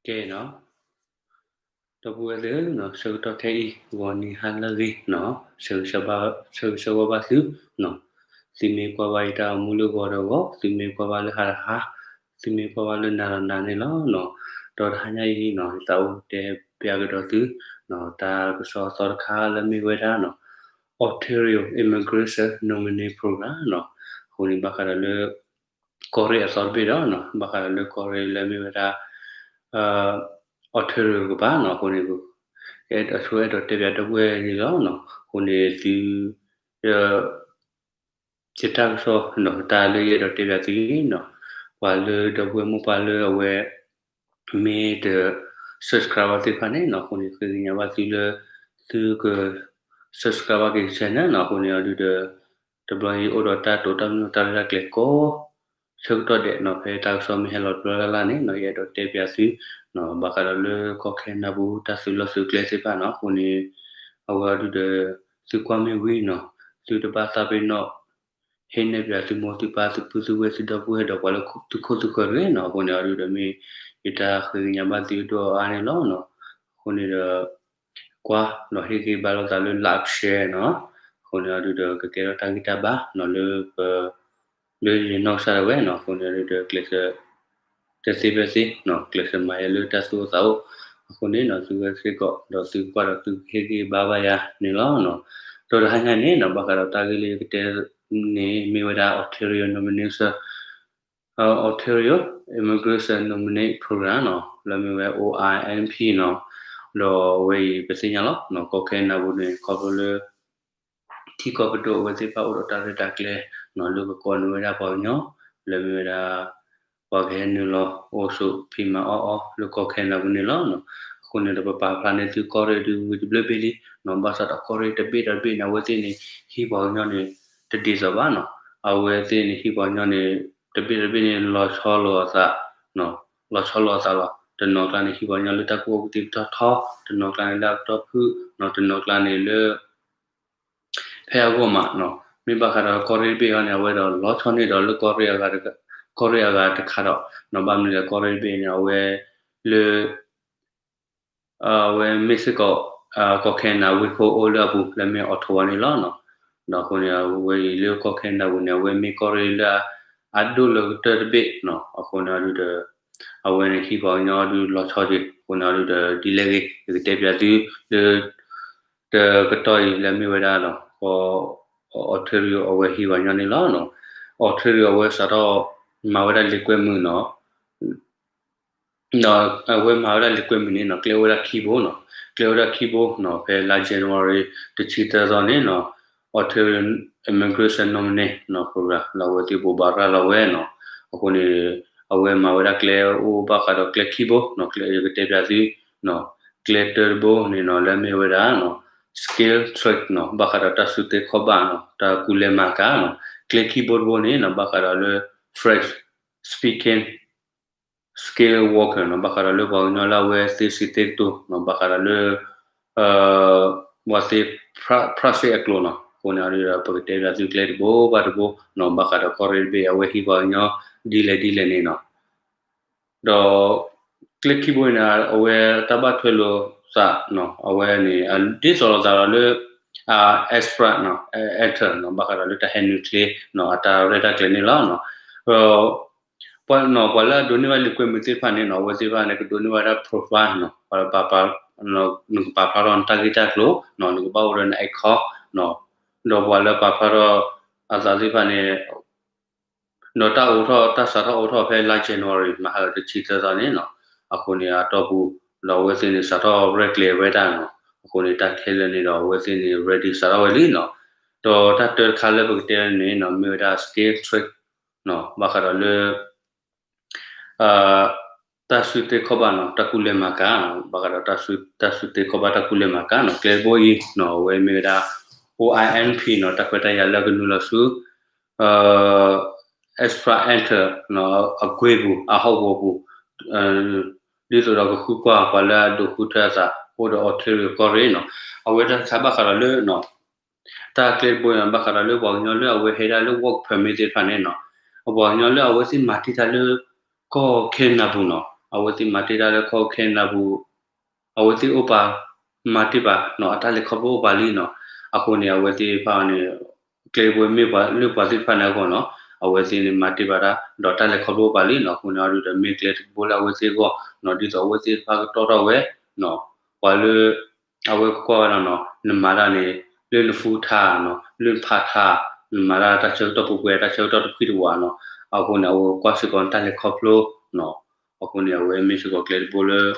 ကဲနီၤ, ဒီပုၢ်ဝဲၢ်သ့ၣ်ဧၢ, ဆၢကတီၢ်ခဲအံၤ ဂီၤနံၤဟါလၢအဂ့ၤနီၤ, ဆၢဂ့ၤဆၢဝါဘၣ်သုနီၤ, သုမ့ၢ်ကွၢ်ဘၣ်ယတၢ်အိၣ်မူလၢဂီၤဒီးဂီၤ, သုမ့ၢ်ကွၢ်ဘၣ်လၢဟါဒီးဟါ, သုမ့ၢ်ကွၢ်ဘၣ်လၢနၤဒီးနၤန့ၣ်လီၤနီၤ. ဒီးတဟါညါအံၤနီၤ ယသးအိၣ်တဲပျးကဒီးသု တၢ်ကစီၣ်အသီတခါလၢမ့ၢ်ဝဲဒၣ်နီၤ Ontario Immigration Nominee Program နီၤ, အဃိန့ၣ် ဘၣ်ဃးဒီးလၢ ကီၢ်ရ့ၣ်အသီတဘ့ၣ်ဒီးနီၤ, ဘၣ်ဃးဒီးလၢကီၢ်ရ့ၣ်လၢမ့ၢ်ဝဲဒၣ် Ontario ကပၤနီၤ, အဃိန့ၣ် အဲၣ်ဒိးဆိအဲၣ်ဒိးတဲပျးဒီပုၢ်ဝဲၢ်န့ၣ်လီၤနီၤ, အဃိန့ၣ်သု ယတၢ်ကစီၣ်နီၤ တၢ်လၢယအဲၣ်ဒိးတဲပျးသုနီၤ, ပှၤလၢဒီပုၢ်ဝဲၢ်မိၢ်ပၢ်လၢအဝဲ မ့ၢ်တ subscribe ဘၣ်သ့ၣ်တဖၣ်န့ၣ်နီၤ, အဃိန့ၣ် ဃ့ကညးဘၣ်သုလၢ သုက subscribe ဘၣ်က့ၤ channel နီၤ, အဃိန့ၣ်အဒုဒီး တဘျီအံၤအိၣ်ဒီးတၢ်တိာ်တၢ်မုၢ်တၢ်ရဲၣ်တၢ်ကျဲၤကိး ဆၢကတီၢ်ဒဲးနီၤ, ဖဲတၢ်ကစီၣ်မ့ၢ်ဟဲလီၤတဘျီလၢ်လၢ်န့ၣ်နီၤ ယအဲၣ်ဒိးတဲပျးသုနီၤ, ဘၣ်ဃးဒီးလၢကီၢ်ခဲနဒၤပူၤ တၢ်သုးလီၢ်သုးကျဲသ့ၣ်တဖၣ်နီၤ, အဃိန့ၣ် အဝဲအဒုဒီး သုကွၢ်မ့ၢ်ဝံၤနီၤ, သုတဘၣ်သးပ့ၤနီၣ် ဟ့ၣ်နဲၣ်ပျးသုမိၢ်သုပၢ်သုပုၢ်သုဝဲၢ်သုဒီပုၢ်ဝဲၢ်ဒီးပှၤလၢသုခိၣ်သုဃၢၤတဂ့ၤနီၤ, အဃိန့ၣ်အဒုဒီးမ့ၢ် ယတၢ်ဃ့ကညးဘၣ်သုဒိၣ်အါန့ၣ်လီၤနီၤ, အဃိန့ၣ်ဒီး ကွၢ်ဒီးဟ့ၣ်ဂံၢ်ဘါလိာ်သးလၢ like share နီၤ, အဃိန့ၣ်အဒုဒီးကကဲထီၣ်တၢ်ဂံၢ်တၢ်ဘါနီၤ လၢပ လၢယနီၢ်ကစၢ်ဒၣ်ဝဲနီၤ, အဃိန့ၣ်အဒုဒီးကျဲးစၢး တသ့ဖဲသ့နီၤ, ကျဲးစၢးမၤယၤလၢတၢ်သူၣ်အိၣ်သးအိၣ်, အဃိန့ၣ်နီၤ သုဝဲစ့ၢ်ကီး ဒီးသုကွၢ်ဒီးသုကဟ့ၣ်ဂံၢ်ဘါဘၣ်ယၤန့ၣ်လီၤနီၤ, ဒီးတဟါညါန့ၣ်နီၤ ဘၣ်ဃးဒီးတၢ်ဂ့ၢ်လၢယကတဲန့ၣ် မ့ၢ်ဝဲဒၣ် Ontario Nomination Ontario Immigration Nominee Program နီၤ, လၢမ့ၢ်ဝဲ OINP နီၤ, ဒီးအဝဲအံၤပသ့ၣ်ညါလီၤနီၤ, ကီၢ်ခဲနဒၤပူၤန့ၣ် ခီဖျိလၢ ထံကီၢ်ပဒိၣ်အဝဲသ့ၣ်တဖၣ်အိၣ်ဒီးတၢ်ရဲၣ်တၢ်ကျဲၤနီၤ, လၢကကိးန့ၢ်ဝဲဒၣ်ပှၤကညီ လၢမ့ၢ်ဝဲဒၣ် ပှၤကဟဲနုာ်လီၤအိၣ်ဆိးဖံးမၤအီၣ်အီၤလၢကီၢ်ခဲနဒၤပူၤန့ၣ်လီၤနီၤ, အဃိန့ၣ်ဒီးပပာ်ဖျါန့ၢ်သုကီၢ်ရ့ၣ်ဒုဝံၤတဘျုးဘ့ၣ်လံနီၤ, ဘၣ်ဆၣ်ဒီးကီၢ်ရ့ၣ်တဘ့ၣ်ဒီးတဘ့ၣ်န့ၣ် အဝဲသ့ၣ်န့ၣ် ဟံးပှၤကညီန့ၣ် တဒ်သိးဘၣ်နီၤ, အဝဲသ့ၣ်န့ၣ်ဟံးပှၤကညီန့ၣ် တဘ့ၣ်ဒီးတဘ့ၣ်န့ၣ် လီၤဆီလိာ်အသး လီၤဆီလိာ်အသးလီၤ, တနီၤကျါန့ၣ် ဟံးပှၤကညီလၢတၢ်ကူၣ်ဘၣ်ကူၣ်သ့ပတီၢ်ထီ, တနီၤကျါန့ၣ်လၢအပတီၢ်ဖုၣ်နီၤ, တနီၤကျါန့ၣ်လၢ ဖဲအဂီၢ်မးနီၤ, မ့ၢ်ဘၣ်ဃးဒီးကီၢ်ရ့ၣ်တဘ့ၣ်အံၤန့ၣ် အဝဲဒီးလီၤဆီန့ၢ်ဒီးလၢကီၢ်ရ့ၣ်အဂၤတခါ, ကီၢ်ရ့ၣ်အဂၤတခါဒီးနီၤ, ဘၣ်မနုၤလဲၣ် ကီၢ်ရ့ၣ်တဘ့ၣ်န့ၣ် အဝဲ လၢ အဝဲမ့ၢ်စ့ၢ်ကီး ကီၢ်ခဲနဒၤဝ့ၢ်ခိၣ်အိၣ်လၢအပူၤ လၢမ့ၢ် Ottawa န့ၣ်လီၤနီၤ, ဒီးအဃိန့ၣ် အဝဲအံၤလၢကီၢ်ခဲနဒၤပူၤန့ၣ် အဝဲမ့ၢ်ကီၢ်ရ့ၣ်လၢအဒိၣ်လၢကတၢၢ်တဘ့ၣ်နီၤ, အဃိန့ၣ်အဒုဒီး အဝဲန့ၣ်ဟံးပှၤကညီဒုးလီၤဆီက့ၤ, အဃိန့ၣ်အဒုဒီး ဒ်လဲၣ်ဂ့ၤ ယကတဲပျးသုလၢ တကတီၢ်အံၤလၢမ့ၢ်ဝဲဒၣ်နီၤ, ကီၢ် Ontario အဝဲဟံးပှၤကညီန့ၣ်လီၤနီၤ, Ontario အဝဲစးထီၣ်မၤဝဲဒၣ်လံာ်ကွဲမုာ်နီၤ ဒီးအဝဲမၤဝဲဒၣ်လံာ်ကွဲမုာ်န့ၣ်နီၤ, ကျဲဝဲဒၣ်ခံဘိနီၤ, ကျဲဝဲဒၣ်ခံဘိနီၤ, ဖဲလါ January တဆံသၢသီန့ၣ်နီၤ, Ontario Immigration Nominee နီၤ program လၢအဝဲသ့ၣ်ဘိးဘၣ်ရၤလီၤဝဲနီၤ, အဃိန့ၣ် အဝဲမၤဝဲဒၣ်ကျဲအိၣ်ဘၣ်ဃးဒီးကျဲခံဘိနီၤ, ကျဲယကတဲပျးသုနီၤ, ကျဲတၢတဘိန့ၣ်နီၤ လၢမ့ၢ်ဝဲဒၣ်နီၤ skilled trade နီၤ, ဘၣ်ဃးဒီးတၢ်စုသ့ခီၣ်ဘၣ်နီၤ, တၢ်ကူလဲၤမၤကၤနီၤ, ကျဲခံဘိတဘိန့ၣ်နီၤ ဘၣ်ဃးဒီးလၢ French speaking skilled worker နီၤ, ဘၣ်ဃးဒီးလၢပှၤကညီလၢအဝဲသ့စံးသ့ကတိၤနီၤ, ဘၣ်ဃးဒီးလၢ ပှၤသ့ ဖြၣ်စ့ၣ်အကျိာ်နီၤ, အဃိန့ၣ်အဒုဒီး ပကတဲပျးသုကျဲတဘိဘၣ်တဘိနီၤ, ဘၣ်ဃးဒီးကီၢ်ရ့ၣ်တဘ့ၣ် အဝဲဟံးပှၤကညီဒ်လဲၣ်ဒ်လဲၣ်န့ၣ်နီၤ, ဒီးကျဲခံဘိန့ၣ် အဝဲတၢ်ဘၣ်ထွဲလိာ်သးနီၤ, အဝဲန့ၣ် ဒ်သိးလိာ်သးဒီးလၢ express နီၤ, enter နီၤ, ဘၣ်ဃးဒီးလၢတၢ်ဟဲနုာ်ချ့နီၤ, အတၢ်ရဲၣ်တၢ်ကျဲၤန့ၣ်လီၤနီၤ, ဒီး ပှၤနီၤ ပှၤလၢအဒိးန့ၢ်ဘၣ်လံာ်ကွဲမုာ်သ့ၣ်တဖၣ်န့ၣ်နီၤ, အဝဲသ့ၣ်တဖၣ်န့ၣ် ကဒိးန့ၢ်ဘၣ်ဒၣ် profile နီၤ, ပှၤ နကပာ်ဖျါထီၣ်နတၢ်ဂ့ၢ်တၢ်ကျိၤနီၤ, နကဘၣ်အိၣ်ဒီးန account နီၤ, ဒီးပှၤလၢပာ်ဖျါထီၣ်အသးသ့ၣ်တဖၣ်န့ၣ် ဒီးတၢ်အိးထီၣ် တၢ်စးထီၣ်အိးထီၣ်ဖဲလါ January မဟါတဆံသၢသီန့ၣ်နီၤ, အဃိန့ၣ်အတီၢ်ပူၤ ဒီးအဝဲသ့ၣ်န့ၣ် စးထီၣ်ရဲၣ်ကျဲၤဝဲဒၣ်နီၤ, အဃိန့ၣ် တၢ်ခဲလၢာ်န့ၣ်ဒီး အဝဲသ့ၣ်န့ၣ် ready စးထီၣ်ဝဲလံနီၤ, ဒီးတၢ်တၢတခါလၢပကတဲန့ၣ်နီၤ မ့ၢ်ဝဲဒၣ် skilled trade နီၤ, ဘၣ်ဃးဒီးလၢ တၢ်စုသ့ခီၣ်ဘၣ်နီၤ, တၢ်ကူလဲၤမၤကၤနီၤ, ဘၣ်ဃးဒီးတၢ်စုသ့ခီၣ်ဘၣ် တၢ်ကူလဲၤမၤကၤနီၤ, ကျဲတဘိအံၤနီၤ အဝဲမ့ၢ်ဝဲဒၣ် O I N P နီၤ, တၢ်ခွဲးတၢ်ယာ်လၢကနုာ်လီၤဆူ express entry နီၤ, အကွ့ၢ်ပူၤ အဟီၣ်ကဝီၤပူၤ ဒ်သိးဒီးကဃုကွၢ်ပှၤလၢအဒိးဃုထၢအသး အိၣ်ဒီး Ontario ကီၢ်ရ့ၣ်နီၤ, အဝဲတၢ်တခါဘၣ်ဃးဒီးလၢနီၤ တၢ်ကျဲတဘိန့ၣ် ဘၣ်ဃးဒီးလၢပှၤကညီလၢအဝဲဟဲဒၣ်လၢ work permit သ့ၣ်တဖၣ်န့ၣ်နီၤ, ပှၤကညီလၢအဝဲသ့ၣ်မၤတံၢ်တၢ်လၢ ကီၢ်ခဲနဒၤပူၤနီၤ, အဝဲသ့ၣ်မၤတ့ၢ်တၢ်လၢကီၢ်ခဲနဒၤပူၤ အဝဲသ့ၣ်အိၣ်ပာ် မၤတ့ၢ်ဘၣ်နီၤ အတၢ်လဲၤခီဖျိအိၣ်ပာ်လံနီၤ. အဃိန့ၣ် အဝဲသ့ၣ်တဖၣ်န့ၣ် ကျဲတဘိမ့ၢ်ပှၤလၢပှၤသ့ၣ်တဖၣ်န့ၣ်အဂီၢ်နီၤ အဝဲသ့ၣ်န့ၣ်မၤတ့ၢ်ဘၣ်တၢ် ဒီးတၢ်လဲၤခီဖျိအိၣ်ပာ်လံနီၤ. အဃိန့ၣ် အဒုးဒီးမ့ၢ်ကျဲတဘိလၢအဝဲသ့ၣ်အဂီၢ်နီၤ ဒ်သိးအဝဲသ့ၣ်တဖၣ်ကတီၢ်ထီၣ်ဝဲနီၤ ပှၤလၢ အဝဲကွၢ်ဝဲဒၣ်နီၤ နမၤတၢ်န့ၣ် လၢန full time နီၤ လၢန part time နမၤတၢ်တၢ်ဆၢကတီၢ်ပှဲၤပှဲၤ တၢ်ဆၢကတီၢ်တဖှံတဝးနီၤ. အဃိန့ၣ် အဝဲကွၢ်စ့ၢ်ကီးနတၢ်လဲၤခီဖျိနီၤ. အဃိန့ၣ် အဝဲမ့ၢ်စ့ၢ်ကီးကျဲတဘိလၢ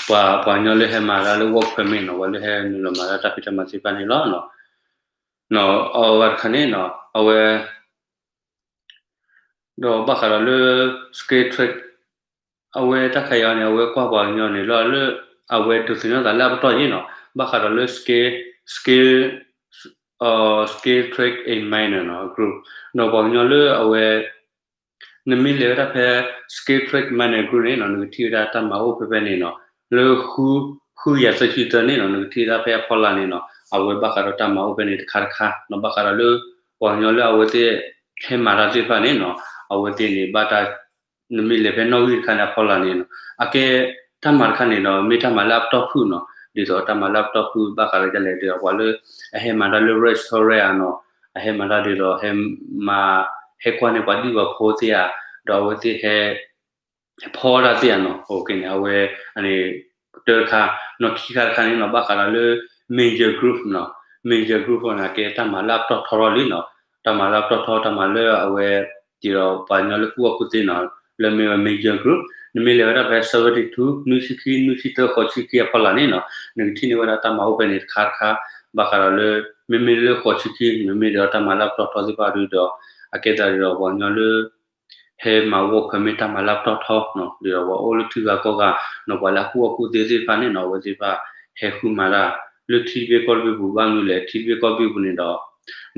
ပှၤ ပှၤကညီလၢဟဲမၤတၢ်လၢ work permit နီၤ ပှၤလၢဟဲနုာ်လီၤမၤတၢ်တၢ်ဖံးတၢ်မၤသ့ၣ်တဖၣ်န့ၣ်လီၤ. အဂၤတခါန့ၣ်နီၤ အဝဲ ဒီးဘၣ်ဃးဒီးလၢ skill trade အဝဲတၢ်ခါအံၤန့ၣ် အဝဲကွၢ်ပှၤကညီန့ၣ် လၢ လၢ အဝဲဒိးသန့ၤသးလၢအပတီၢ်ယ့ၢ်နီၤ ဘၣ်ဃးဒီးလၢ skill skill skill trade in minor နီၤ group ဒီးပှၤကညီလၢအဝဲ နမ့ၢ်လဲၤဝဲဒၣ်ဖဲ skill trade minor group န့ၣ်နီၤ နကထံၣ်ဝဲဒၣ်တၢ်မၤအိၣ်ဖဲဖဲန့ၣ်နီၤ လၢ ဃုကယၤသၢဆံသၢန့ၣ်နီၤ နကထံၣ်ဝဲဒၣ်ဖဲအဖီလာ်န့ၣ်နီၤ အဝဲဘၣ်ဃးဒီးတၢ်မၤအိၣ်ဖဲန့ၣ်တခါတခါနီၤ ဘၣ်ဃးဒီးလၢ ပှၤကညီလၢအဝဲသ့ၣ် ဟဲမၤတၢ်သ့ၣ်တဖၣ်န့ၣ်နီၤ အဝဲသ့ၣ်န့ၣ် ဘၣ်တၢ် နမ့ၢ်လဲၤဖဲနီၣ်ဂံၢ်တခါန့ၣ်အဖီလာ်န့ၣ်နီၤ အကဲ တၢ်မၤတခါန့ၣ်ဒီး မ့ၢ်တၢ်မၤလၢအပတီၢ်ဖုၣ်နီၤ ဒ်သိးတၢ်မၤလၢအပတီၢ်ဖုၣ်ဘၣ်ဃးဒီးဒ်လဲၣ်ဒီး ပှၤလၢ အဟဲမၤတၢ်လၢ restaurant ဧါနီၤ အဟဲမၤတၢ်ဒ်သိး ဟဲမၤ ဟဲကွၢ်န့ၢ်ပှၤဒံၣ်ပှၤဖိသ့ၣ်ဧါ ဒီးအဝဲသ့ၣ်ဟဲ ဖီတၢ်သ့ၣ်ဧါနီၤ အဃိန့ၣ် အဝဲ အန့ၣ် တၢတခါ နီၢ်ခံခါတခါန့ၣ်နီၤ ဘၣ်ဃးဒီးလၢ major group နီၤ major group န့ၣ် ကဲတၢ်မၤလၢအပတီၢ်ထီထီၣ်လံနီၤ တၢ်မၤလၢအပတီၢ်ထီ တၢ်မၤလၢအဝဲ ဒ်သိးပှၤကညီလၢကူၣ်ဘၣ်ကူၣ်သ့နီၤ လၢမ့ၢ်ဝဲ major group နမ့ၢ်လဲၤဝဲဒၣ်ဖဲ seventy two နွံဆံခံ နွံဆံသၢ ဃိးဆံခံအဖီလာ်န့ၣ်နီၤ နကထံၣ်န့ၢ်ဝဲဒၣ်တၢ်မၤအိၣ်ဖဲန့ၣ်တခါတခါ ဘၣ်ဃးဒီးလၢ မ့မ့ၢ်လၢဃိးဆံခံ မ့မ့ၢ်ဒီးတၢ်မၤလၢအပတီၢ်ထီသ့ၣ်တဖၣ်ဒ်ဒီး အကဲသးဒ်ဒီးပှၤကညီလၢ ဟဲမၤ work permit တၢ်မၤလၢအပတီၢ်ထီနီၤ ဒ်ဒီးပှၤအိၣ်လၢထံဂၤကီၢ်ဂၤနီၤ ပှၤလၢအကူၣ်ဘၣ်ကူၣ်သ့သ့ၣ်တဖၣ်န့ၣ်နီၤ အဝဲသ့ၣ်တဖၣ် ဟဲဃုမၤတၢ် လၢထံတဘ့ၣ်ကီၢ်တဘ့ၣ်ပူၤ ဘၣ်မနုၤလဲၣ် ထံတဘ့ၣ်ကီၢ်တဘ့ၣ်ပူၤန့ၣ်ဒီး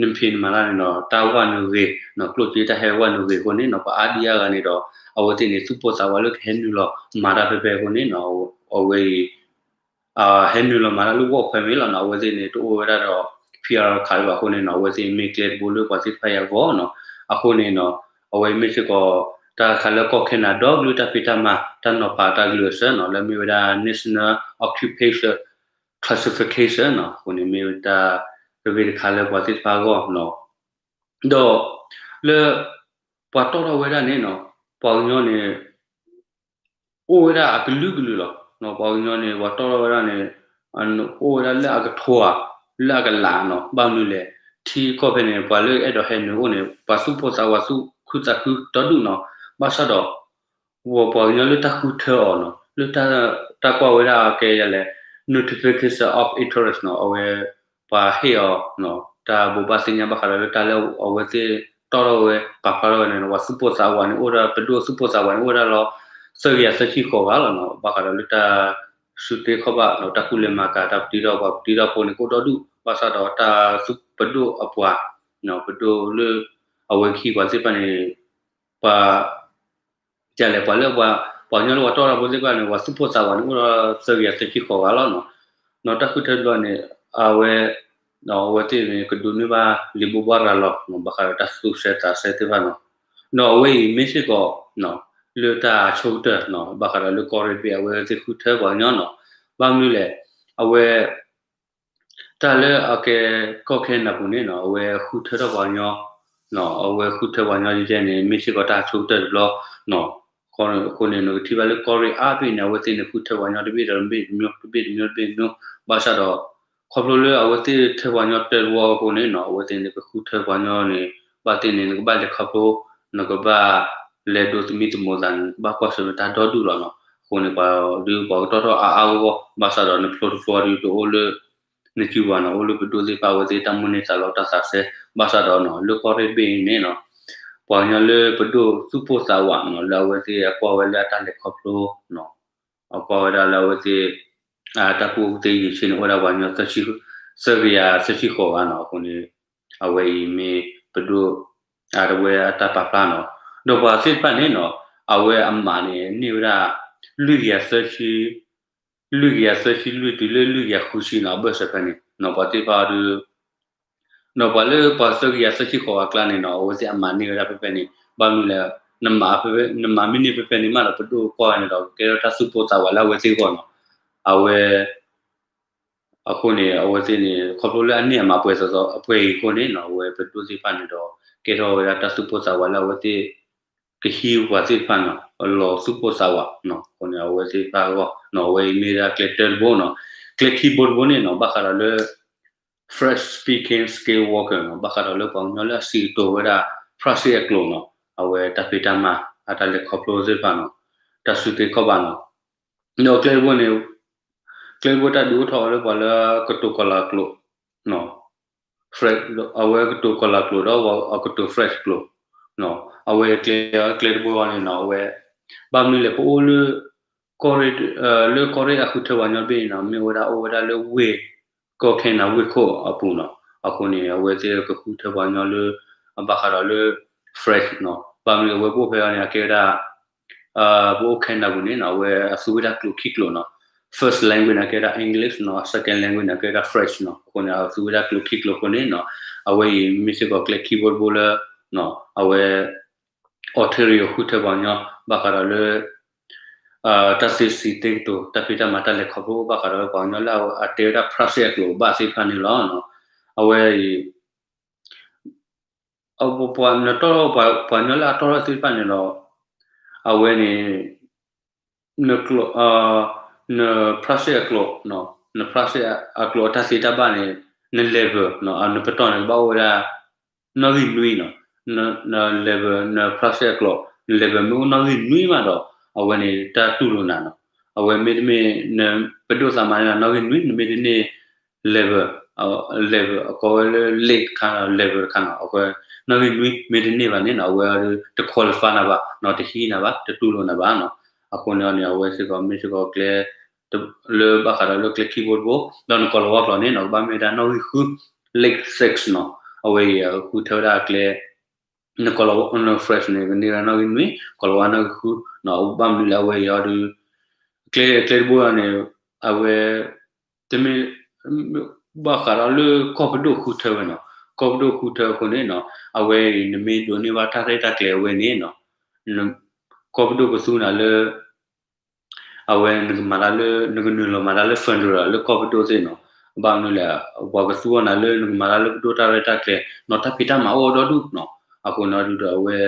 နဖံးနမၤတၢ်န့ၣ်ဒီး တၢ်ဝဲနုာ်ဂ့ၤနီၤ ကျိၣ်စ့တၢ်ဟဲဝဲနုာ်ဂ့ၤအဃိန့ၣ်နီၤ ပှၤအါဒံအါဂၤန့ၣ်ဒီး အဝဲသ့ၣ်န့ၣ် သူၣ်ပိၢ်သးဝးလၢကဟဲနုာ်လီၤမၤတၢ်ဖဲဖဲအဃိန့ၣ်နီၤ အဝဲအံၤ ဟဲနုာ်လီၤမၤတၢ်လၢ work permit လီၤနီၤ အဝဲသ့ၣ်န့ၣ် တအိၣ်ဝဲဒၣ်ဒီး PR card ဘၣ်အဃိန့ၣ်နီၤ အဝဲသ့ၣ်မ့ၢ်ကျဲတဘိလၢပှၤသ့ၣ်တဖၣ်အံၤအဂီၢ်နီၤ အဃိန့ၣ်နီၤ အဝဲမ့ၢ်စ့ၢ်ကီး တၢ်တခါလၢကီၢ်ခဲနဒၤကလုၢ်တၢ်ဖံးတၢ်မၤ တၢ်နီၤဖးတၢ်ကလုၢ်အဆၢနီၤ လၢမ့ၢ်ဝဲဒၣ် National Occupation Classification နီၤ အဃိန့ၣ်မ့ၢ်ဝဲဒၣ် တဂ့ၢ်တခါလၢပှၤသ့ၣ်တဖၣ်အဂီၢ်နီၤ ဒီး လၢ ပှၤတီၢ်ထီၣ်ဝဲဒၣ်န့ၣ်နီၤ ပှၤကညီန့ၣ် အိၣ်ဝဲဒၣ်အကလုာ်ကလုာ်လီၤ. ပှၤကညီန့ၣ် ပှၤတီၢ်ထီၣ်ဝဲဒၣ်န့ၣ် အိၣ်ဝဲဒၣ်လၢအကထိဧါ လၢအကလးနီၤ ဘၣ်မနုၤလဲၣ် ထံကီၢ်ဖဲန့ၣ် ပှၤလၢအဲၣ်ဒိးဟဲနုာ်အိၣ်န့ၣ် ပှၤသူၣ်ပိၢ်သးဝးသူၣ်ခုသးခုဒီဒူၣ်နီၤ ဘၣ်ဆၣ်ဒီး ပှၤကညီလၢတၢ်ဃုထၢအီၤနီၤ လၢတၢ်ကွၢ်ဝဲဒၣ်ကဲယၤလဲၣ် notification of interest နီၤ အဝဲ ပှၤဟ့ၣ်အီၤ တၢ်ဘိးဘၣ်သ့ၣ်ညါဘၣ်ဃးဒီးလၢတၢ်လၢအဝဲသ့ၣ်တီၢ်ထီၣ်ဝဲ ပာ်ဖျါထီၣ်ဝဲန့ၣ် ပှၤသူၣ်ပိၢ်သးဝးန့ၣ် အိၣ်ဒၣ်ပဒိၣ်သူၣ်ပိၢ်သးဝးန့ၣ် အိၣ်ဝဲဒၣ်လီၤ သၢကယၤသၢဆံဃိးဂၤလီၤနီၤ ဘၣ်ဃးဒီးလၢတၢ်စုတ့ခီၣ်ဘၣ်နီၤ တၢ်ကူၣ်လဲၤမၤကၤ တၢ်ပတံထီၣ်ပှၤပတံထီၣ်ဖိန့ၣ် ကအိၣ်ဒီဒူၣ် ဘၣ်ဆၣ်ဒီးတၢ်သူပဒိၣ်အပှၤ ပဒိၣ်လၢ အဝဲကဟံးပှၤသ့ၣ်တဖၣ်န့ၣ် ပှၤ ဒ်လဲၣ်ပှၤလၢပှၤ ပှၤကညီလၢပှၤတီၢ်ထီၣ်ဖိသ့ၣ်တဖၣ်န့ၣ် ပှၤသူၣ်ပိၢ်သးဝးန့ၣ် အိၣ်ဒီးသၢကယၤသၢဆံဃိးဂၤလီၤနီၤ နီၤတၢ်ဃုထၢတဘျီန့ၣ် အဝဲ အဝဲသ့ၣ်န့ၣ် ကဒိးန့ၢ်ဘၣ်လံာ်ဘိးဘၣ်ရၤလီၤ ဘၣ်ဃးဒီးတၢ်သူစဲသးစဲသ့ၣ်တဖၣ်နီၤ ဒီးအဝဲအံၤမ့ၢ်စ့ၢ်ကီး လၢတၢ်ဆိကတၢၢ် ဘၣ်ဃးဒီးလၢကီၢ်ရ့ၣ်ဘ့ၣ် အဝဲသ့ၣ်ဃုထၢပှၤကညီနီၤ ဘၣ်မနုၤလဲၣ် အဝဲ တၢ်လၢအကဲ ကီၢ်ခဲနဒၤပူၤန့ၣ်နီၤ အဝဲဃုထၢထီၣ်ပှၤကညီ အဝဲဃုထၢပှၤကညီယဲန့ၣ် မ့ၢ်စ့ၢ်ကီးတၢ်ဆိကတၢၢ်တဘျီနီၤ အဃိန့ၣ် နကထံၣ်ဘၣ်လၢကီၢ်ရ့ၣ်အါဘ့ၣ်န့ၣ် အဝဲသ့ၣ်န့ၣ် ဃုထၢပှၤကညီတဘ့ၣ်ဒီးတဘ့ၣ်တမျိုး တဘ့ၣ်တမျိုးတဘ့ၣ်တမျိုး ဘၣ်ဆၣ်ဒီး ခီဖျိလၢအဝဲသ့ၣ်ထၢပှၤကညီတၢတဝီအဃိန့ၣ်နီၤ အဝဲသ့ၣ်န့ၣ် ကဃုထၢပှၤကညီန့ၣ် ဘၣ်သ့ၣ်န့ၣ် နကဘၣ်လဲၤခီဖျိ နကဘၣ်လဲၤဒိးသမံသမိးသးန့ၣ် နကဘၣ်ကွၢ်ဆၢၣ်မဲာ်တၢ်ဒီဒူၣ်လီၤနီၤ အဃိန့ၣ် ပှၤဒုးပှၤကတီၢ်ထီၣ်အါအါဂီၢ်ဂီၢ် ဘၣ်ဆၣ်ဒီးနဖျိတဖျိဒုး တအိၣ်လၢ နစုပူၤနီၤ အိၣ်လၢပဒိၣ်သ့ၣ်တဖၣ်အဝဲသ့ၣ်တၢ်မိၣ်န့ၢ်သးလီတၢ်သးစဲ ဘၣ်ဆၣ်ဒီးနီၤ လၢကီၢ်ရ့ၣ်ဘ့ၣ်အံၤန့ၣ်နီၤ ပှၤကညီလၢပဒိၣ်သူၣ်ပိၢ်သးဝးနီၤ လၢအဝဲသ့ၣ်အကွၢ်ဝဲလၢအတၢ်လဲၤခီဖျိနီၤ အကွၢ်ဝဲဒၣ်လၢအဝဲသ့ၣ် တၢ်ကူၣ်ဘၣ်ကူၣ်သ့ယံာ်ဆ့န့ၣ် အိၣ်ဝဲဒၣ်ပှၤကညီ သၢကယၤသၢဆံဃိးဂၤနီၤ အဃိန့ၣ် အဝဲအံၤမ့ၢ်ပဒိၣ် အဝဲအတၢ်ပာ်ဖျါနီၤ ဒီးပှၤသ့ၣ်တဖၣ်န့ၣ်နီၤ အဝဲအမးန့ၣ် န့ၢ်ဝဲဒၣ် လွံၢ်ကယၤသၢဆံ လွံၢ်ကယၤသၢဆံလွံၢ်တုၤလၢလွံၢ်ကယၤဃုဆံနီၤ အဘၢၣ်စၢၤဖဲန့ၣ်နီၤ ပှၤသ့ၣ်တဖၣ်ဒီး နီၤပှၤလၢပှၤသၢကယၤသၢဆံဃိးဂၤအကျါန့ၣ်နီၤ အဝဲသ့ၣ်အမးန့ၢ်ဝဲဒၣ်ဖဲဖဲန့ၣ် ဘၣ်မနုၤလဲၣ် နမၤမ့ၢ်န့ၢ်ဖဲဖဲန့ၣ်မးဒီး ပဒိၣ်ကွၢ်ဝဲန့ၣ်ဒီး ကဲထီၣ်တၢ်သူၣ်ပိၢ်သးဝးလၢအဝဲသ့ၣ်အဂီၢ်နီၤ. အဝဲ အဃိန့ၣ် အဝဲသ့ၣ်န့ၣ် ခီဖျိလၢအန့ၢ်အမၤပှဲၤသီသီအပှဲၤအံၤအဃိန့ၣ်နီၤ အဝဲပဒိၣ်သ့ၣ်တဖၣ်န့ၣ်ဒီး ကဲထီၣ်ဝဲဒၣ်တၢ်သူၣ်ပိၢ်သးဝးလၢအဝဲသ့ၣ် ကဟံးပှၤသ့ၣ်တဖၣ်နီၤ အလီၤသူၣ်ပိၢ်သးဝးနီၤ. အဃိန့ၣ် အဝဲသ့ၣ်တဖၣ်အဂီၢ်နီၤ အဝဲအံၤမ့ၢ်ဒၣ်ကျဲတၢတဘိနီၤ. ကျဲခံဘိတဘိန့ၣ်နီၤ ဘၣ်ဃးဒီးလၢ French speaking skinwalker နီၤ ဘၣ်ဃးဒီးလၢပှၤကညီလၢအစံးကတိၤဝဲဒၣ် ဖရၣ်စ့ၣ်အကျိာ်နီၤ အဝဲတၢ်ဖံးတၢ်မၤ အတၢ်လဲၤခီဖျိသ့ၣ်တဖၣ်နီၤ တၢ်စုသ့ခီၣ်ဘၣ်နီၤ. ဒီးကျဲတဘိန့ၣ် ကျဲတဘိတၢ်ဒုးအိၣ်ထီၣ်အီၤလၢပှၤလၢကတိၤကီၤလၤကျိာ်နီၤ French အဝဲကတိၤကီၤလၤကျိာ်ဒီးအကတိၤ French ကျိာ်နီၤ အဝဲကျဲ ကျဲတဘိအံၤန့ၣ်နီၤ အဝဲ ဘၣ်မနုၤလဲၣ် ပအိၣ်လၢ ကီၢ်ရ့ၣ် လၢကီၢ်ရ့ၣ်အဃုထၢပှၤကညီတဘ့ၣ်န့ၣ်နီၤ မ့ၢ်ဝဲဒၣ်အိၣ်ဝဲဒၣ်လၢဝ့ၢ် ကီၢ်ခဲနဒၤဝ့ၢ်ခိၣ်အပူၤနီၤ. အဃိန့ၣ် အဝဲသ့ၣ်ကဃုထၢပှၤကညီလၢ အဘၣ်ဃးဒီးလၢ French နီၤ ဘၣ်မနုၤအဝဲပအိၣ်ဖဲအံၤန့ၣ် အကဲဝဲဒၣ် ပအိၣ်ခဲနဒၤပူၤန့ၣ်နီၤ အဝဲအသူဝဲဒၣ်ကျိာ်ခံကျိာ်နီၤ first language န့ၣ် ကဲဝဲဒၣ် English နီၤ second language န့ၣ် ကဲဝဲဒၣ် French နီၤ. အဃိန့ၣ် အသူဝဲဒၣ်ကျိာ်ခံကျိာ်အဃိန့ၣ်နီၤ အဝဲအံၤမ့ၢ်စ့ၢ်ကီးကျဲခံဘိတဘိလၢ အဝဲ Ontario ဃုထၢပှၤကညီ ဘၣ်ဃးဒီးလၢ တၢ်သ့စံးသ့ကတိၤ တၢ်ဖံးတၢ်မၤ တၢ်လဲၤခီဖျိ ဘၣ်ဃးဒီးပှၤကညီလၢအတဲဝဲဒၣ် ဖရၣ်စ့ၣ်အကျိာ်ဘၣ်သ့ၣ်တဖၣ်န့ၣ်လီၤ. အဝဲအံၤ ပှၤကညီလၢအတီၢ်ထီၣ်သ့ၣ်တဖၣ်န့ၣ်ဒီး အဝဲန့ၣ် နကျိာ် နဖရၣ်စ့ၣ်အကျိာ် နဖရၣ်စ့ၣ်အကျိာ်အတၢ်သ့တၢ်ဘၣ်န့ၣ် န level နပတီၢ်န့ၣ် ကဘၣ်အိၣ်ဝဲဒၣ် နီၣ်ဂံၢ်နွံနီၤ. န level နဖရၣ်စ့ၣ်အကျိာ် န level မ့ၢ်အိၣ်နီၣ်ဂံၢ်နွံမးဒီး အဝဲန့ၣ်တၢ်တူၢ်လိာ်နၤနီၤ. အဝဲမ့တမ့ၢ် နပဒိၣ်သးမၤန့ၣ်နီၣ်ဂံၢ်နွံ နမ့ၢ်တန့ၢ် level level အကိးဝဲလၢ လ့ၣ်တခါ level တခါနီၤ အဝဲ နီၣ်ဂံၢ်နွံ မ့ၢ်တန့ၢ်ဘၣ်န့ၣ်နီၤ အဝဲအီၤဒုး တ qualify နၤဘၣ်နီၤ တဟံးနၤဘၣ် တတူၢ်လိာ်နၤဘၣ်နီၤ. အဃိန့ၣ်န့ၣ် အဝဲစ့ၢ်ကီးမ့ၢ်စ့ၢ်ကီးကျဲ လၢဘၣ်ဃးဒီးလၢကျဲခံဘိတဘိ ဒီးနကိၤလၤဝါကျိာ်န့ၣ်နီၤ ကဘၣ်မ့ၢ်ဝဲဒၣ်နီၣ်ဂံၢ်ဃု လ့ၣ် six နီၤ. အဝဲအံၤဃုထၢဝဲဒၣ်ကျဲ နကိၤလၤဝါ French န့ၣ် ကန့ၢ်ဝဲနီၣ်ဂံၢ်နွံ ကိၤလၤဝါနီၣ်ဂံၢ်ဃုနီၤ. ဘၣ်မနုၤလၢအဝဲအံၤအီၤဒုး ကျဲ ကျဲတဘိအံၤန့ၣ် အဝဲ တမ့ၢ် ဘၣ်ဃးဒီးလၢကီၢ်ပဒိၣ်ဃုထၢဝဲနီၤ. ကီၢ်ပဒိၣ်ဃုထၢအဃိန့ၣ်နီၤ အဝဲအံၤ နမ့ၢ်ဒိးန့ၢ်ဘၣ်တၢ်ရဲၣ်တၢ်ကျဲၤအဝဲန့ၣ်နီၤ ကီၢ်ပဒိၣ်ကသူနၤလၢ အဝဲနကမၤတၢ်လၢ နကနုာ်လီၤမၤတၢ်လၢ federal လၢကီၢ်ပဒိၣ်သ့ၣ်နီၤ. ဘၣ်မနုၤလဲၣ် ပှၤကသူအီၤနၤလၢနကမၤတၢ်လၢပဒိၣ်တၢ်ရဲၣ်တၢ်ကျဲၤနီၤ တၢ်ဖံးတၢ်မၤအိၣ်အီၤဒီဒူၣ်နီၤ. အဃိန့ၣ်ဒုးဒီးအဝဲ